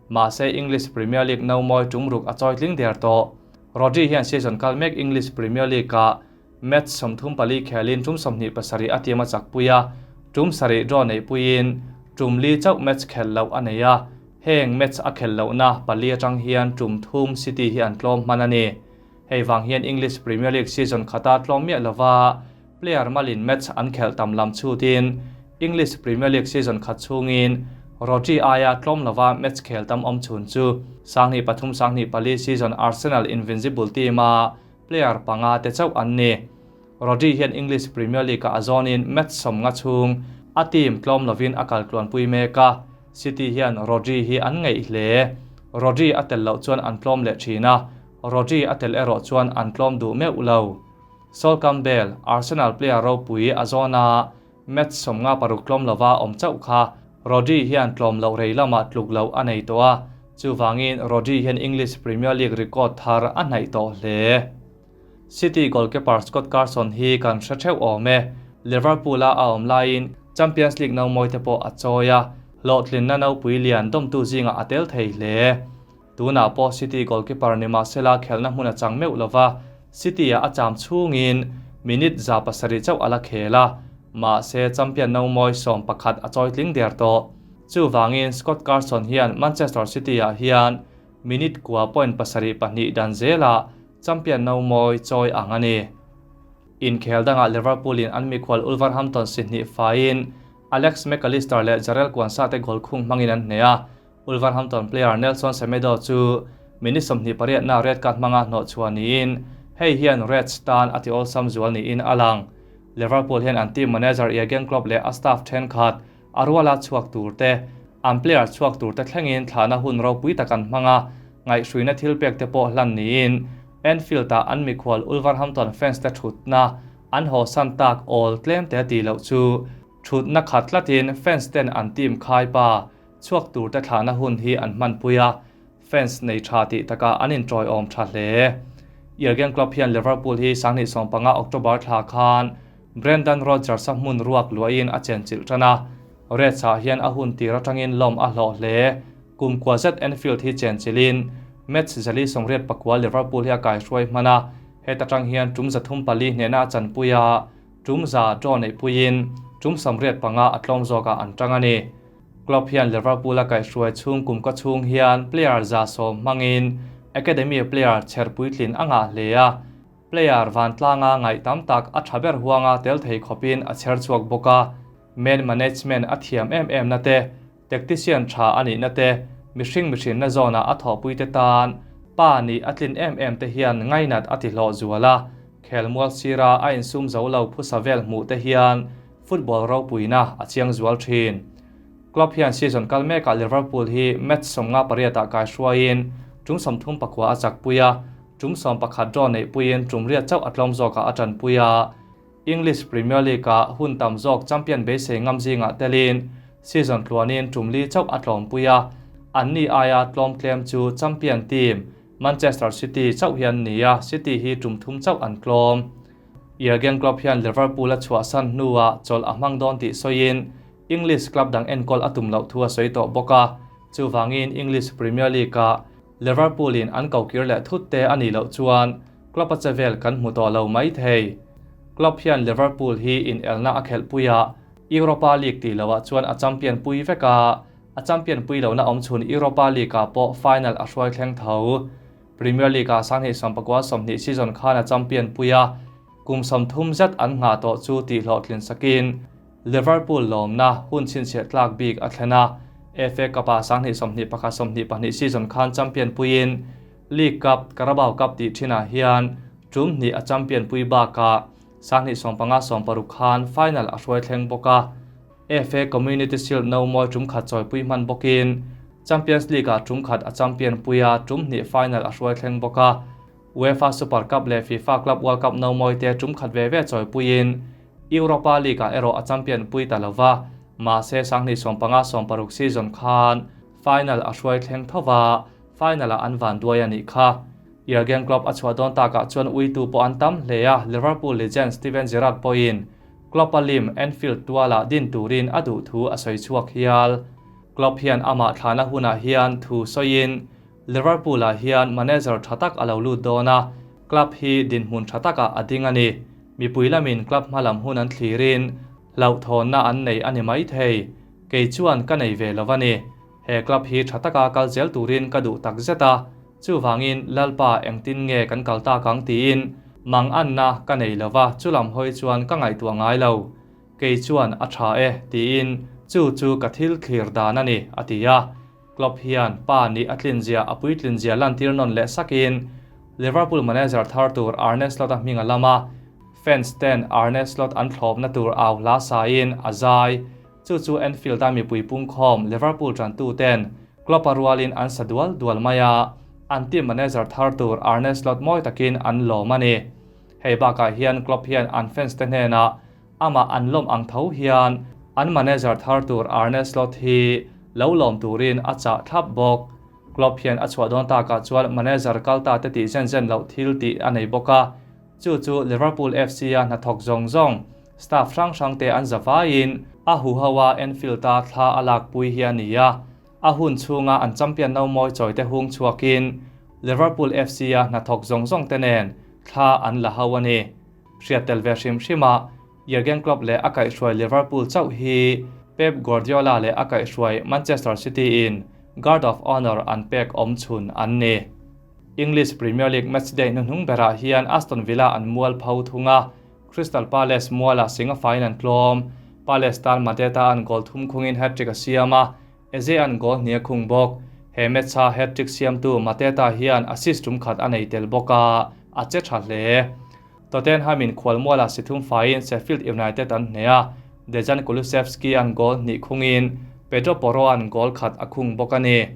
S1: mahse English Premier League no mawi tum ruk a chawi tling der tawh. Rodri hian season kal mek English Premier League-ah match 34 khelin tum 27 a team a chakpui a, tum sarih draw neihpuiin tum li chauh match khel loh a nei a, heng match a khel lohna pali atang hian tum thum City hi an tlawm hman a ni. Hei vang hian English Premier League season khata tlawm miah lova player malin match an khelh tam lam chhutin English Premier League season khat chhungin Rodri aia tlawm lova match khel tam awm chhun chu 2003 2004 season Arsenal Invincible team-a player panga te chauh an ni. Rodri hian English Premier League-ah a zawnin match 50 chhung a team tlawm lovin a kal tluanpui mek a, City hian Rodri hi an ngaih hle. Rodri a tel loh chuan an tlawm leh thin a, Rodri a tel erawh chuan an tlawm duh meuh lo. Sol Campbell, Arsenal player ropui a zawna match 56 tlawm lova awm chauh kha Rodri hian tlawm loh rei lamah tluk loh a nei tawh a, chuvangin Rodri hian English Premier League record thar a hnaih tawh hle. City goalkeeper Scott Carson hi kan hre theuh awm e. Liverpool-a a awm laiin Champions League no mawi te pawh a chawi a, hlawhtlinna nopui lian dawmtu zingah a tel thei hle. Tunah pawh City goalkeeper ni mahsela khelhna hmun a chang meuh lova, City-ah a cham chhungin minute 700 chauh a la khel a, mahse champion no mawi 11 a chawi tling der tawh. Chuvangin Scott Carson hian Manchester City-ah hian minute kua point pasarih pahnih dan zelah champion no mawi chawi ang a ni. Inkhel dangah Liverpool-in an mikhual Wolverhampton si hnih faiin Alex McAllister leh Jarell Quansah te goal khung hmangin an hneh a, Wolverhampton player Nelson Semedo chu minute 28 na red card hmanga hnawh chhuah niin hei hian Reds tan a ti awlsam zual niin a lang. Liverpool hian an team manager Jurgen Klopp leh a staff thenkhat a ruala chhuak tur te, an player chhuak tur te thlengin thlahna hun ropui tak an hmang a, ngaihhruina thil pek te pawh hlan niin Anfield-ah an mikhual Wolverhampton fans te thutna an haw san tak awl tlem te tih loh chu thutna khat tlatin fans ten an team khai pa chhuak tur te thlahna hun hi an hmanpui a, fans nei tha tih takah an intawiawm tha hle. Jurgen Klopp hian Liverpool hi 2015 October thla khan Brendan Rodgers-a hmun ruak luahin a chenchilh tan a, Reds-ah hian a hun tir atangin lawm a hlawh hle. Kum kua zet Anfield hi chenchilhin match 489 Liverpool hi a kaihruai hman a, heta tang hian tum 304 hnehna a chanpui a, tum za draw neihpuiin tum 85 a tlawm zawkah an tang a ni. Klopp hian Liverpool a kaihruai chhung kum ka chhung hian player 110 hmangin academy player chher puitlin a ngah hle a, player vantlanga ngaih tam tak a tha ber huanga tel thei khawpin a chher chhuak bawk a, man management a thiam em em na te, tactician tha a nih na te, mihring mihrinna zawnah a thawhpui te tan pa nih a tlin em em te hian ngainat a ti hlawh zual a, khelmual sira a insum zo lo phusa vel hmuh te hian football ropuina a chiang zual thin. Klopp hian season kal mekah Liverpool hi match 58 ah kaihruaiin tum 39 a chakpui a, tum 11 draw neihpuiin tum riat chauh a tlawm zawkah a tanpui a. English Premier League-ah hun tam zawk champion beisei ngam zingah telin season tluanin tum li chauh a tlawmpui a, anni aia tlawm tlem chu champion team Manchester City chauh hian ni a, City hi tum thum chauh an tlawm. Jurgen Klopp hian Liverpool a chhuahsan hnuah chawlh a hmang dawn tih sawiin English club dang enkawl a tum loh thu a sawi tawh bawk a, chuvangin English Premier League-ah Liverpool-in an kokir leh thut te a nih loh chuan club a che vel kan hmu tawh lo mai thei. Klopp hian Liverpool hi inelna a khelhpui a, Europa League tih loah chuan a champion pui vek a, a champion pui lohna awm chhun Europa League-ah pawh final a hruai thleng tho. Premier League-ah 2019-20 season khan a champion pui a, kum 30 zet an nghah tawh chu tih hlawhtlin sakin Liverpool lawmna hun chhinchhiah tlak bik a thlen a, FA Cup-ah 2021-22 season khan champion puiin League Cup, Carabao Cup tih thinah hian tum hnih a champion pui bakah 2015-16 khan final a hruai thleng bawk a, FA Community Shield no mawi tum khat chawi pui hman bawkin Champions League-ah tum khat a champion pui a, tum hnih final a hruai thleng bawk a, UEFA Super Cup leh FIFA Club World Cup no mawi te tum khat ve ve chawi puiin Europa League-ah erawh a champion pui ta lova, mahse 2015-16 season khan final a hruai thleng thova, final-ah an van duai a nih kha. Jurgen Klopp a chhuah dawn takah chuan uitu pawh an tam hle a, Liverpool legend Steven Gerrard pawhin Klopp a lim Anfield tualah din turin a duh thu a sawi chhuak hial. Klopp hian amah thlahna hunah hian thu sawiin. Liverpool-ah hian manager tha tak a lo lut dawn a, club hi dinhmun tha takah a ding a ni. Mipui lamin club hmalam hun an thlirin hlauhthawnna an nei a ni maithei. Kei chuan ka nei ve lo a ni. He club hi tha taka kal zel turin ka duh tak zet a, chuvangin Lalpa engtin nge kan kal tak ang tiin manganna ka nei lo va, chulam hawi chuan ka ngaihtuah ngai lo. Kei chuan a tha e tiin chu chu ka thil thlir dan a ni, a ti a. Klopp hian pa nih a tlinzia a puitlinzia lantir nawn leh sakin Liverpool manager thar tur Arne Slot-a hming a lam a, fans ten Arne Slot an thlawpna tur au hla sain a zai. Chu chu Anfield-a mipui pungkhawm Liverpool tantuten Klopp-a rualin an sa dual dual mai a, an team manager thar tur Arne Slot mawi takin an lawm a ni. Hei bakah hian Klopp hian an fans te hnenah amah an lawm ang tho hian an manager thar tur Arne Slot hi lo lawm turin a chah thlap bawk. Klopp hian a chhuah dawn takah chuan manager kal ta te tih zen zen loh thil tih a nei bawk a, chu chu Liverpool FC-a hnathawk zawng zawng Staff hrang hrangte an za vaiin a huho a Anfield-a thla a lakpui hi a ni a, a hun chhunga an champion no mawi chawite hung chhuakin Liverpool FC-a hnathawk zawng zawngte nen thla an la ho a ni. Hriat tel ve hrim hrima Jurgen Klopp leh a kaihhruai Liverpool chauh hi Pep Guardiola leh a kaihhruai Manchester City-in Guard of Honour an pek awm chhun an ni. English Premier League matchday hnuhnung berah hian Aston Villa an mual pho thung a, Crystal Palace mualah Singa faiin an tlawm. Palace tan Mateta an goal thum khungin hat-trick a siam a, Eze an goal hnih a khung bawk. He match-a hat-trick siamtu Mateta hian assist tum khat a nei tel bawk a, a che tha hle. Tottenham-in khual mualah si thum faiin Sheffield United an hneh a, Dejan Kulusevski an goal hnih khungin Pedro Porro an goal khat a khung bawk a ni.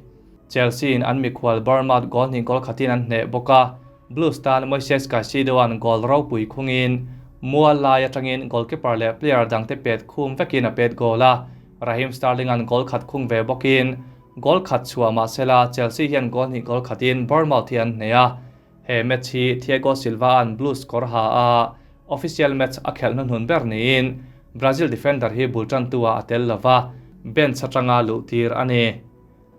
S1: Chelsea-in an mikhual Bournemouth goal hnih goal khatin an hneh bawk a, Blues tan Moises Caicedo-a'n goal ropui khungin mual lai atangin goalkeeper leh player dangte pet khum vekin a pet goal a, Raheem Sterling-a'n goal khat khung ve bawkin goal khat chhuah mahsela Chelsea hian goal hnih goal khatin Bournemouth hi an hneh a, he match hi Thiago Silva-a'n Blues kawr ha a official match a khelh hnuhnun ber niin Brazil defender hi bul tantu-ah a tel lova, bench atanga luh tir a ni.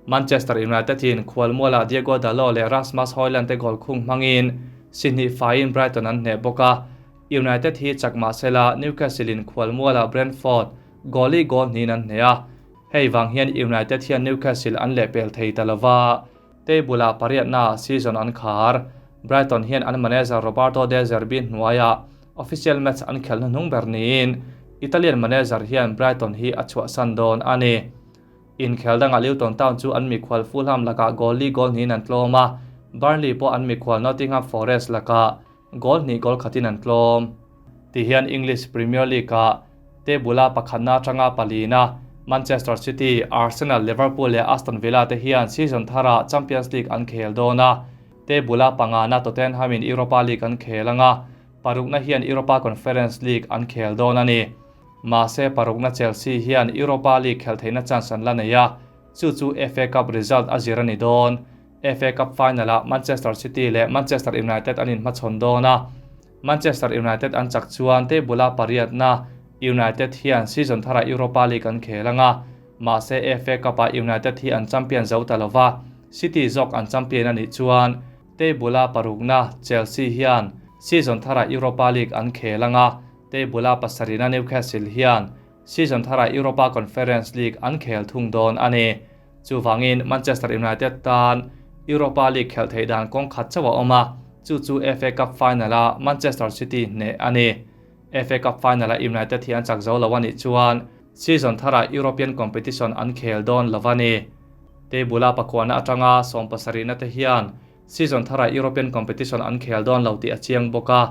S1: Manchester United in khualmualah Diogo Dalot leh Rasmus Hojlund te goal khung hmangin si hnih faiin Brighton an hneh bawk a. United hi chak mah sela Newcastle in khualmualah Brentford goal i goal hnihin an hneh a. Hei vang hian United hian Newcastle an lehpel thei ta lova, table ah pariatna season an khar. Brighton hian an manager Roberto De Zerbi hnuaiah official match an khelh hnuhnung ber niin Italian manager hian Brighton hi a chhuahsan dawn a ni. Inkhel dangah Luton Town chu an mikhual Fulham lakah goal li goal hnihin an tlawm a, Burnley pawh an mikhual Nottingham Forest lakah goal hnih goal khatin an tlawm. Tihian English Premier League-ah table-a pakhatna atanga palina Manchester City, Arsenal, Liverpool leh Aston Villa te hian season tharah Champions League an khel dawn a, table-a pangana Tottenham-in Europa League an khel anga, parukna hian Europa Conference League an khel dawn a ni. Mahse, parukna Chelsea hian Europa League khelh theihna chance an la nei a, chu chu FA Cup result a zir a ni dawn. FA Cup final-ah Manchester City leh Manchester United an inhmachhawn dawn a, Manchester United an chak chuan table-a pariatna United hian season tharah Europa League an khel ang a, mahse FA Cup-ah United hi an champion zo ta lova, City zawk an champion a nih chuan table-a parukna Chelsea hian season tharah Europa League an khel ang a, Table-a pasarihna Newcastle hian season tharah Europa Conference League an khel thung dawn a ni. Chuvangin Manchester United tan Europa League khelh theih dan kawng khat chauh a awm a, chu chu FA Cup final-a Manchester City hneh a ni. FA Cup final-a United hi an chak zo lo a nih chuan season tharah European competition an khel dawn lo a ni. Table-a pakhuahna atanga sawmpasarihna te hian season tharah European competition an khel dawn lo tih a chiang bawk a.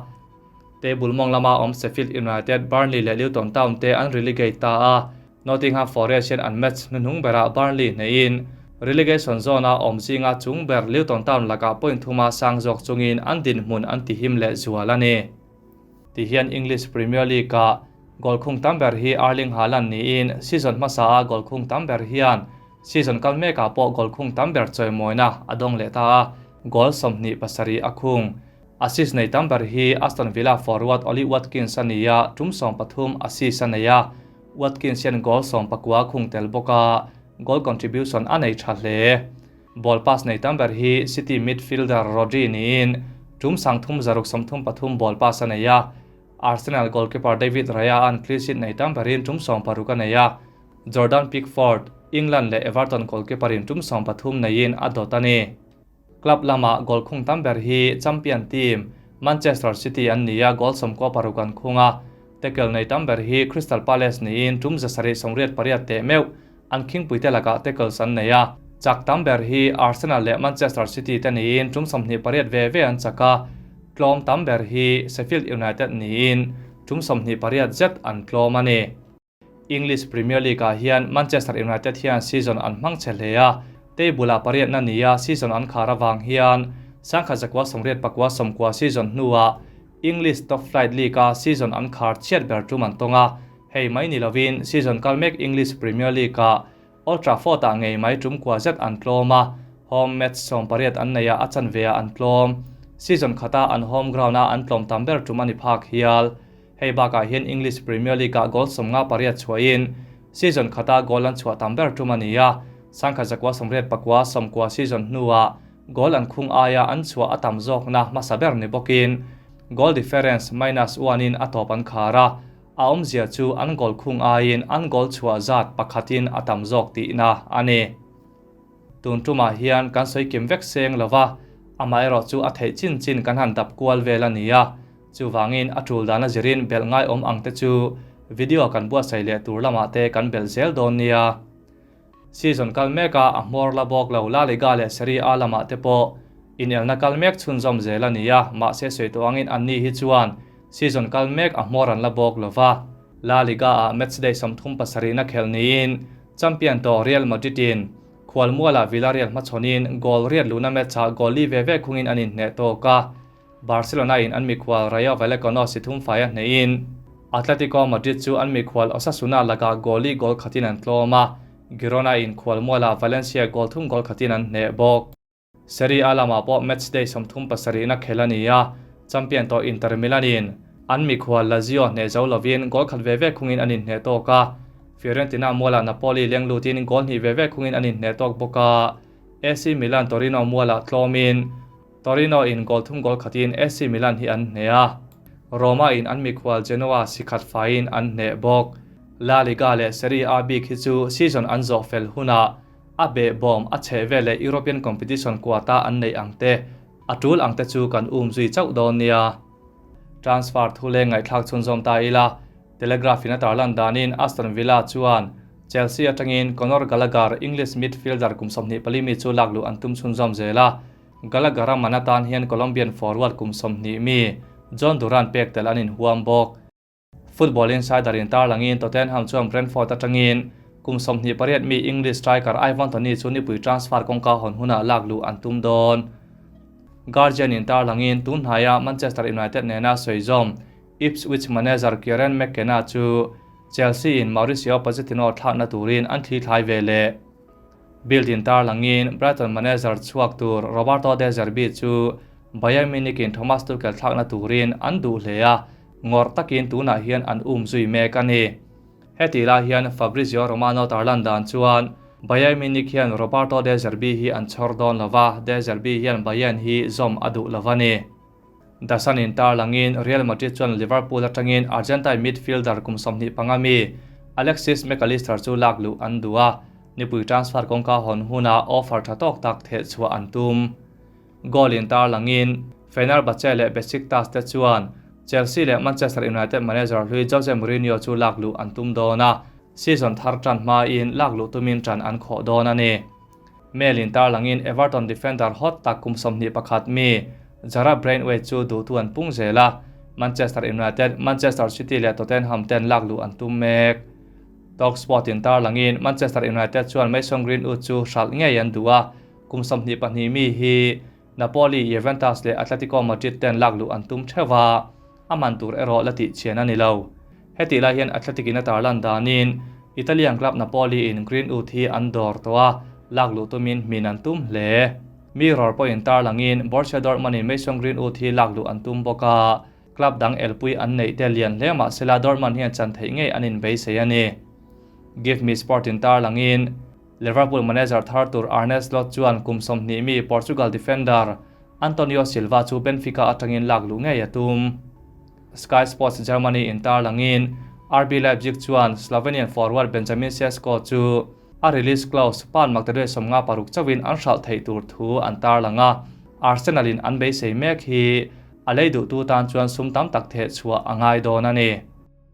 S1: Table mawng lama awm Sheffield United, Burnley leh Luton Town te an relegate ta a, Nottingham Forest hian an match hnuhnung berah Burnley hneihin relegation zone-a awm zinga chung ber Luton Town lakah point thuma sang zawk chungin an dinhmun an tihim leh zual a ni. Tihian English Premier League-ah goal khung tam ber hi Erling Haaland niin season hmasaa goal khung tam ber hian season kal mekah pawh goal khung tam ber chawimawina a dawng leh ta a, goal 27 a khung. Assist nei tam ber hi Aston Villa forward Ollie Watkins a ni a, tum 13 assist a nei a. Watkins hian goal 19 khung tel bawk a, goal contribution a nei tha hle. Ball pass nei tam ber hi City midfielder Rodri niin tum 333 ball pass a nei a. Arsenal goalkeeper David Raya-a'n clean sheet nei tam berin tum 16 a nei a. Jordan Pickford, England leh Everton goalkeeper-in tum 13 neiin a dawt a ni. Club lama goal khung tam ber hi champion team Manchester City an ni a, goal 96 an khung a. Tackle nei tam ber hi Crystal Palace niin tum 788 teh meuh an khingpuite lakah tackles an nei a. Chak tam ber hi Arsenal leh Manchester City te niin tum 28 ve ve an chak a. Tlawm tam ber hi Sheffield United niin tum 28 zet an tlawm a ni. English Premier League-ah hian Manchester United hian season an hmang che hle a, table-ah pariatna nia season an khar avang hian 1989 season hnuah English Top Flight League-a season an khar chhiat ber tum an tawng a, hei mai ni lovin season kal mek English Premier League-ah Old Trafford-ah ngei mai tum kua zet an tlawm a, home match 18 an neih a, a chanve-ah an tlawm. Season khata an home ground-a an tlawm tam ber tum a ni phak hial. Hei bakah hian English Premier League-ah goal 58 chhuahin season khata goal an chhuah tam ber tum a ni a, 1989 season hnuah goal an khung aia an chhuah a tam zawkna hmasa ber ni bawkin goal difference minus one in a tawp an khar a, a awmzia chu an goal khung aiin an goal chhuah zat pakhatin a tam zawk tihna a ni. Tun tumah hian kan sawi kim vek seng lova, amaherawh chu a theih chin chin kan han dap kual vel a ni a, chuvangin a tul dana zirin belh ngaiawm ang te chu video kan buatsaih leh tur lamah te kan belh zel dawn nia. Season kal meka a hmawr la bawk lo La Liga leh Serie A lamah te pawh inelna kal mek chhunzawm zel a ni a, mahse sawi tawh angin anni hi chuan season kal mek a hmawr an la bawk lova. La Liga-ah matchday 37na khelh niin champion tawh Real Madrid-in khualmualah Villarreal hmachhawnin goal riat luhna match-ah goal li ve ve khungin an inhneh tawk a. Barcelona-in an mikhual Rayo Vallecano si thum fai a hnehin Atletico Madrid chu an mikhual Osasuna lakah goal li goal khatin an tlawm a, Girona-in khualmualah Valencia goal thum goal khatin an hneh bawk. Serie A lamah pawh matchday 37na khel a ni a, champion tawh Inter Milan-in an mikhual Lazio hneh zo lovin goal khat ve ve khungin an inhneh tawk a, Fiorentina mualah Napoli leng lutin goal hnih ve ve khungin an inhneh tawk bawk a, AC Milan Torino mualah tlawmin Torino in goal thum goal khatin AC Milan hi an hneh a, Roma in an mikhual Genoa si khat faiin an hneh bawk. La Liga leh Serie A bik hi chu season an zawh fel hunah a behbawm a chheh vel leh European competition quota an neih ang te, a tul ang te chu kan um zui chauh dawn nia. Transfer thu leng ngaihthlak chhunzawm ta ila, Telegraph in a tarlan danin Aston Villa chuan Chelsea atangin Conor Gallagher, English midfielder kum 24 mi chu lakluh an tum chhunzawm zel a. Gallagher-a man atan hian Colombian forward kum 20 mi Jhon Duran pek tel an inhuam bawk. Football Insider in tarlangin Tottenham chuan Brentford atangin kum 28 mi English striker Ivan Toney chu nipui transfer kawngka hawn hunah lakluh an tum dawn. Guardian in tarlangin tun hnaia Manchester United nena sawi zawm Ipswich manager Kieran McKenna chu Chelsea in Mauricio Pochettino thlakna turin an thli thlai ve leh. Bild in tarlangin Brighton manager chhuak tur Roberto De Zerbi chu Bayern Munich in Thomas Tuchel thlakna turin an duh hle a, ngawrh takin tunah hian an um zui mek a ni. Heti lai hian Fabrizio Romano tarlan dan chuan Bayern Munich hian Roberto De Zerbi hi an chhawr dawn lova, De Zerbi hian Bayern hi zawm a duh lova ni. The Sun in tarlangin Real Madrid chuan Liverpool atangin Argentine midfielder kum 25 mi Alexis Mac Allister chu lakluh an duh a, nipui transfer kawngka hawn hunah offer tha tawk tak theh chhuah an tum. Goal in tarlangin Fenerbahce leh Besiktas te chuan Chelsea leh Manchester United manager hlui Jose Mourinho chu lakluh an tum dawn a, season thar tan hmain lakluh tumin tan an khawh dawn a ni. Mail in tarlangin Everton defender hot tak kum 21 mi Jarrad Branthwaite chu duhtu an pung zel a, Manchester United, Manchester City leh Tottenham ten lakluh an tum mek. Talksport in tarlangin Manchester United chuan Mason Greenwood chu hralh ngei an duh a, kum 22 mi hi Napoli, Juventus leh Atletico Madrid ten lakluh an tum theuha, a man tur erawh la tih chian a ni lo. Heti lai hian Athletic in a tarlan danin Italian club Napoli in Greenwood hi an dawr tawh a, lakluh tumin hmin an tum hle. Mirror pawhin tarlangin Borussia Dortmund in Mason Greenwood hi lakluh an tum bawk a, club dang elpui an neih te lian hle mahsela Dortmund hian chan theih ngei an inbeisei a ni. Give Me Sport in tarlangin. Liverpool manager thar tur Arne Slot chuan kum 20 mi Portugal defender Antonio Silva chu Benfica atangin lak luh ngei a tum. Sky Sports Germany in tarlangin RB Leipzig chuan Slovenian forward Benjamin Sesko chu a release clause pound 156 chauhin an hralh theih tur thu an tarlang a, Arsenal in an beisei mek hi a lei duhtu tan chuan sum tam tak theh chhuah a ngai dawn a ni.